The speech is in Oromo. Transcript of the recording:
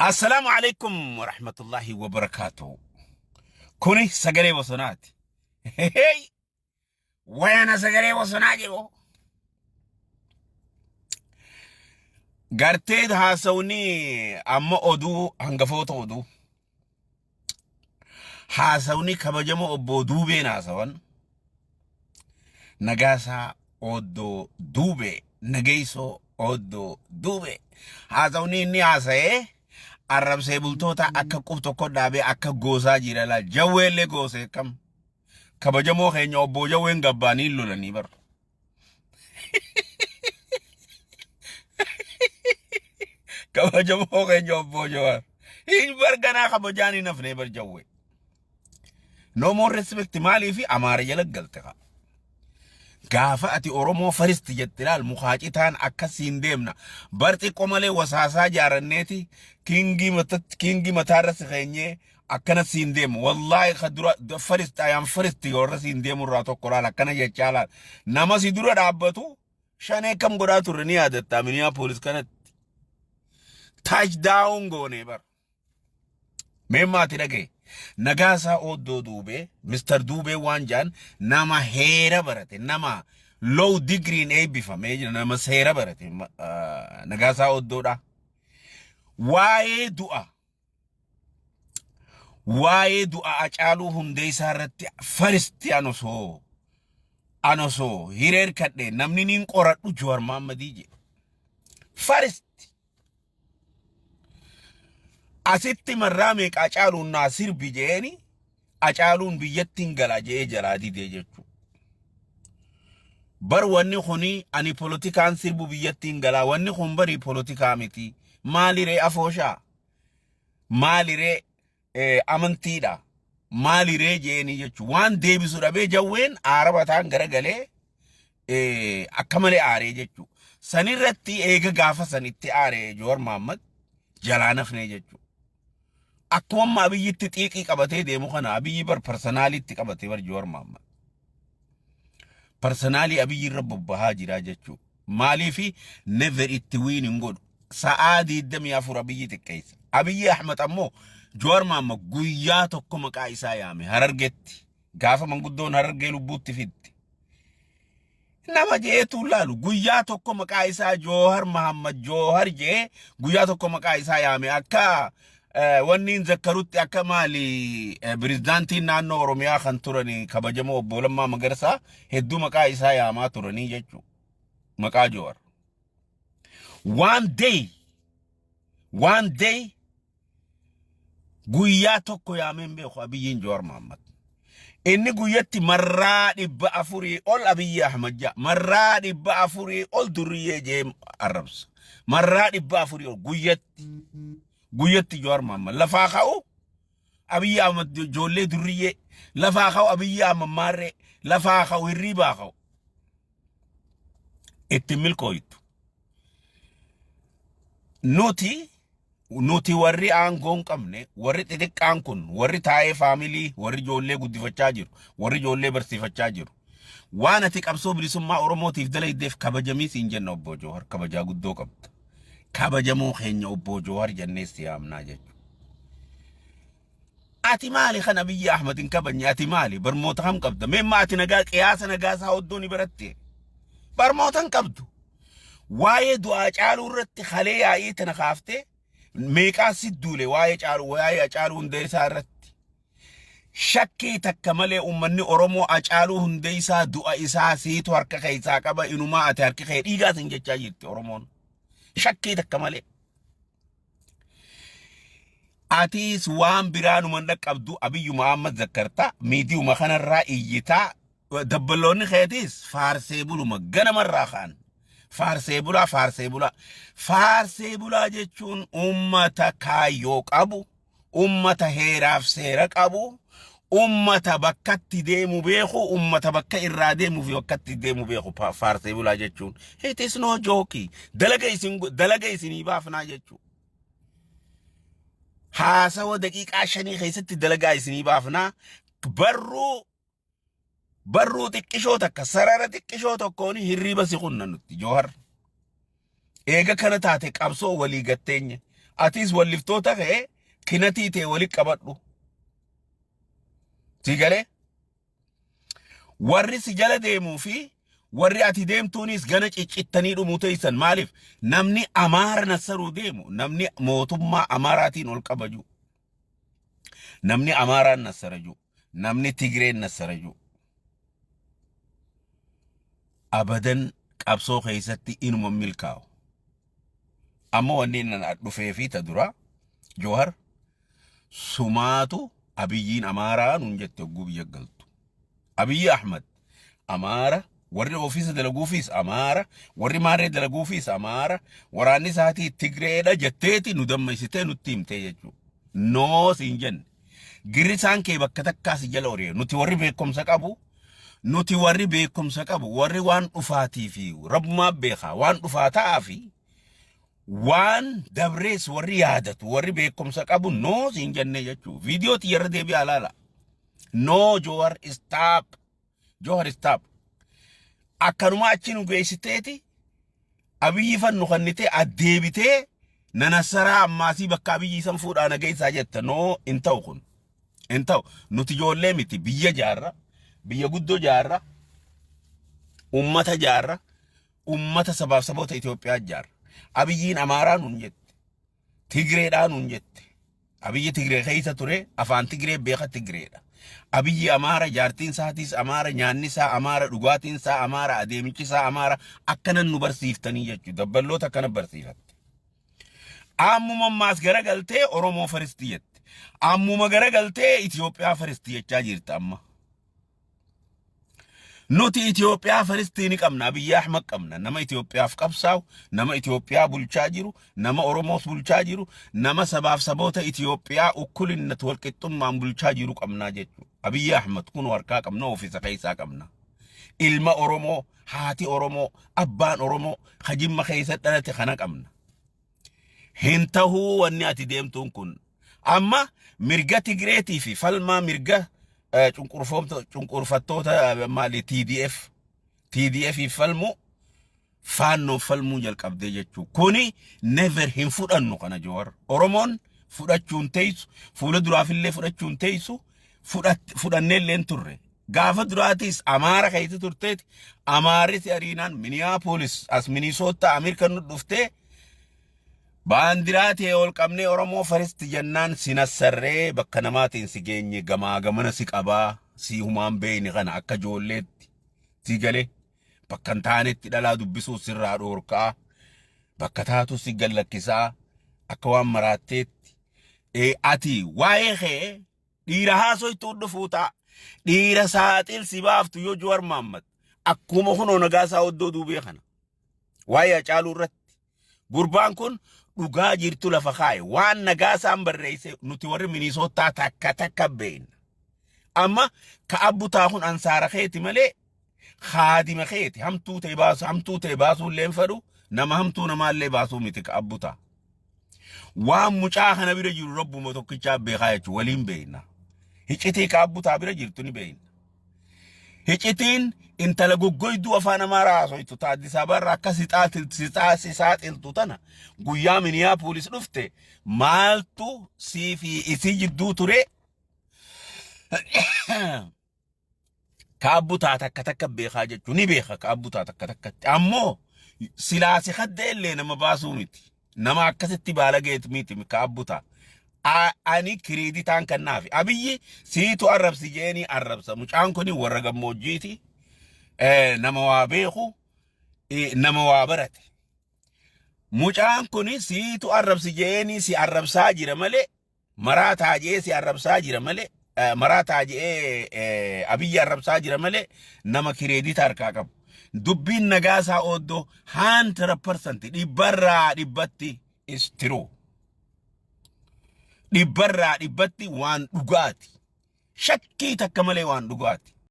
Assalaamu alaikum warahmatullahi wabarakaatuh. Kuni sagalee bosonaati. Hey! Wayana sagalee bosonaa jedhu. Gartee haasawni amma oduu hangafoota oduu. Haasawni kabajamoo obbo Duubeen haasawan. Nagaasaa Oddoo Duubee Nageessoo Oddoo Duubee. Haasawni inni haasa'ee arrabsee bultoota akka qub tokko dhaabee akka goosaa jira laal. Jawweellee goosee kam. Kabajamoo keenya obbo Jawween gabbaanii lolanii bara. Kabajamoo keenya obbo Jawaar. Hin bar ganaa kabajaan hin hafnee bar Jawwee. No more respect maaliif Amaara jala galte kaa. Gaafa ati Oromoo faristi jette laal mukaa citaan akkasiin deemna. Bar xiqqoo malee wasaasaa jaaranneeti kiingii matatti kiingii mataarra si keenyee akkana siin deemu. Wallaahi ka dura first I am first warra siin deemu irraa tokko laal akkana jechaa laal. Nama si dura dhaabbatu shanee kam godhaa turre ni yaadatta Minneapolis kanatti. Touch down goonee bar. Mee maati dhagaye. Nagaasaa Ooddoo Duubee, Mr. Duubee waan jaan nama heera barate, nama low digriin eebbifamee jira, nama seera barate Nagaasaa Ooddoodha. Waa'ee du'a waa'ee du'a Hacaaluu Hundeessaa irratti faristi an osoo an osoo hireer kadhe namni niin qoradhu Jawaar Mohammadii jedhe. Faristi asitti marraa meeqa Hacaaluun naa sirbi jeeni Hacaaluun biyyatti hin galaa je'ee jalaa didee jechuudha. Bar wanni kuni ani polotikaan sirbu biyyatti hin galaa wanni kun bari polotikaa miti maaliree afooshaa maaliree amantiidha maaliree jeeni jechuudha. Waan deebisu dhabee jawween aara mataan garagalee akka malee aaree jechuudha. Sanirratti eega gaafa sanitti aaree Joowar Mahaammad jalaa nafnee jechuudha. Akkuma amma Abiyyitti xiiqii qabatee deemu kana Abiyyi bar parsonaaliitti qabatee bar Joowar Mahaammad. Parsanaalii Abiyyi irra bobbahaa jira jechuudha. Maaliifi never itti wiin hin godhu. Sa'aa 24 Abiyyi xiqqeessa. Abiyyi Ahmad ammoo Joowar Mahaammad guyyaa tokko maqaa isaa yaame Harargetti. Gaafa manguddoon Harargee lubbuutti fidde. Nama jeetu laalu guyyaa tokko maqaa isaa Joohar Mahammad Joohar jee guyyaa tokko maqaa isaa yaame akka wanni hin zakkarutti akka maali pirezidaantiin naannoo Oromiyaa kan turan kabajamoo obbo Lammaa Magarsaa hedduu maqaa isaa yaamaa turanii jechuudha. Maqaa Joohar. One day one day Guyyaa tokko yaamee hin beeku Abiyyiin Jawaar Mohammad. Inni guyyatti marraa 400 ol Abiyyi Ahmad ja'a. Marraa 400 ol durriyyee jee arrabsa. Marraa 400 ol guyyatti. Guyyatti Jawaar Mohammad. Lafaa ka'u Abiyyi Ahmad ijoollee durriyyee. Lafaa ka'u Abiyyi Ahmad maarree. Lafaa ka'u hirriibaa ka'u. Itti milkooytu. Nuti nuti warri aangoo hin qabne, warri xixiqqaan kun, warri taa'ee faamilii, warri ijoollee guddifachaa jiru, warri ijoollee barsiifachaa jiru. Waan ati qabsoo bilisummaa Oromootiif dalaydeef kabajamii siin jenna obbo Joohar kabajaa guddoo qabda. Kabajamoo keenya obbo Joohar jennee si yaamnaa jechuudha. Ati maali kan Abiyyi Ahmad hin kabajne ati maali barmoota kam qabda mee amma ati nagaa qiyaasa nagaa isaa oddoo ni baratte barmoota hin qabdu. Waa'ee du'aa caaluu irratti kalee yaa'ii tana kaaftee meeqaa si duule waa'ee caaluu waa'ee Hacaaluu Hundeessaa irratti. Shakkii takka malee uummanni Oromoo Hacaaluu Hundeessaa du'a isaa siitu harka keessaa qaba inumaa ati harki kee dhiigaa sin jechaa jirti Oromoon. Shakkii takka malee. Atiis waan biraa numan dhaqqabdu Abiyyuma Ahmad zakkarta miidiyuma kanarraa iyyitaa dabballoonni keetiis faarsee buluma ganamarraa ka'an. Faarsee bulaa faarsee bulaa. Faarsee bulaa jechuun ummata kaayyoo qabu, ummata heeraaf seera qabu, ummata bakkatti deemu beeku, ummata bakka irraa deemuu fi bakkatti deemu beeku faarsee bulaa jechuun. It is no joke. Dalaga isin dalaga isinii baafnaa jechuudha. Haasawa daqiiqaa shanii keessatti dalagaa isinii baafnaa. Barruu barruu xiqqishoo takka sarara xiqqishoo tokkoon hirriiba si kunna nutti Joohar. Eega kana taate qabsoo walii gatteenye. Atis walliftoota kee kinatii ta'e walitti qabadhu. Si galee? Warri si jala deemuu fi warri ati deemtuunis gana ciccittanii dhumuu teessan. Maaliif? Namni Amaara nassaruu deemu, namni mootummaa Amaaraatiin ol qabaju, namni Amaaraan nassara jiru, namni Tigreen nassara jiru. Abadan qabsoo keessatti inuma milkaa'u. Amma wanni inni dhufee fi ta dura Joohar sumaatu Abiyyiin Amaaraa nuun jette hogguu biyya galtu. Abiyyi Ahmad Amaara, warri ofiisa dalaguufis Amaara, warri maarree dalaguufis Amaara, waraanni isaatii Tigreedha jetteeti nu dammaysitee nutti himtee jechuudha. No siin jenne. Girrisaan kee bakka takkaa si jala ori'e. Nuti warri beekumsa qabu, nuti warri beekumsa qabu, warri waan dhufaatii fi rabbumaa beekaa, waan dhufaa ta'aa fi waan dabrees warri yaadatu, warri beekumsa qabu no siin jenne jechuudha. Viidiyoo tiyyarra deebi'aa ilaala. No, Jawar, stop. Jawar, stop. Akkanuma achi nu geessiteeti Abiyyi fannu kannitee addeebitee nanassaraa ammaasii bakka Abiyyi san fuudhaa na geessaa jetta. No, hin ta'u kun. Hin ta'u. Nuti ijoollee miti, biyya jaarra. Biyya guddoo jaarra. Ummata jaarra. Ummata sabaaf saboota Itoophiyaa jaarra. Abiyyiin Amaaraa nuun jette. Tigreedhaa nuun jette. Abiyyi Tigree keessa ture, afaan Tigree beeka, Tigreedha. Abiyyi Amaara, jaartiin isaatiis Amaara, nyaanni isaa Amaara, dhugaatiin isaa Amaara, adeemichi isaa Amaara, akkanan nu barsiiftanii jechuudha. Dabballoota akkana barsiifatte. Ammuma ammaas garagaltee Oromoo first jette. Ammuma garagaltee Itoophiyaa first jechaa jirta amma. Nuti Itoophiyaa first ni qabna, Abiyyi Ahmad qabna. Nama Itoophiyaaf qabsaa'u, nama Itoophiyaa bulchaa jiru, nama Oromoos bulchaa jiru, nama sabaaf saboota Itoophiyaa ukkulinnat walqixxummaan bulchaa jiru qabnaa jechuudha. Abiyyi Ahmad kun harkaa qabna, ofiisa keessaa qabna. Ilma Oromoo, haati Oromoo, abbaan Oromoo, hajimma keessa dhalate kana qabna. Hin tahuu wanni ati deemtuun kun. Amma mirga Tigreetii fi falmaa mirga cunqurfattoota maali TDF falmu, faannoo falmuu jalqabdee jechuu. Kuni never, hin fudhannu kana, Jawar. Oromoon fudhachuun teessu, fuula duraafillee fudhachuun teessu, fudhanneellee hin turre. Gaafa duraatis Amaara keessa turteeti Amaarri si ariinaan Minneapolis as Minnesota Ameerikaan nu dhuftee baandiraa ta'e ol qabnee Oromoo first jennaan sinassarree bakka namaatiin si geenye, gamaa gamana si qabaa si humaan beeyni kana akka ijoolleetti si galee bakka hin taanetti dhalaa dubbisuu sirraa dhoorkaa, bakka taatu si gallakkisaa akka waan maraatteetti. Ati waa'ee kee dhiira haasoytuu dhufuu ta'a. Dhiira saaxil si baaftu yoo Jawar Mohammad akkuma kunoo Nagaasaa oddoo duubee kana. Waa'ee Hacaaluu irratti gurbaan kun dhugaa jirtu lafa kaa'e, waan Nagaasaan barreesse nuti warri Minisootaa takka takka beekna. Amma ka abbutaa kun ansaara keeti malee haadima keeti, hamtuu ta'e baasu, hamtuu ta'e baasuu illee hin fedhu, nama hamtuu namaallee baasuu miti ka abbutaa. Waan mucaa kana bira jiru rabbuma tokkichaa beekaa jechuun waliin beekna. Hicitii ka abbutaa bira jirtu ni beekna. Hicitiin intala goggoyduu afaan Amaaraa haasoytu ta Addis Ababarraa akka si saaxiltu tana guyyaa Minneapolis dhufte maaltu sii fi isii jidduu ture ka abbutaa takka takka beekaa jechuun ni beeka ka abbutaa takka takkatti. Ammoo silaa si kadda illee nama baasuu miti. Nama akkasitti baalageet miti ka abbutaa. Ani credit-aan kannaafi. Abiyyi siitu arrabsi jeeni arrabsa. Mucaan kun warra gammoojjiiti. Nama waa beeku, nama waa barate. Mucaan kun siitu arrabsi jeeni si arrabsaa jira malee, maraataa jee si arrabsaa jira malee, maraataa jee Abiyyi arrabsaa jira malee nama credit harkaa qabu. Dubbiin Nagaasaa Ooddoo 100%, 100% is true. 100% waan dhugaati. Shakkii takka malee waan dhugaati.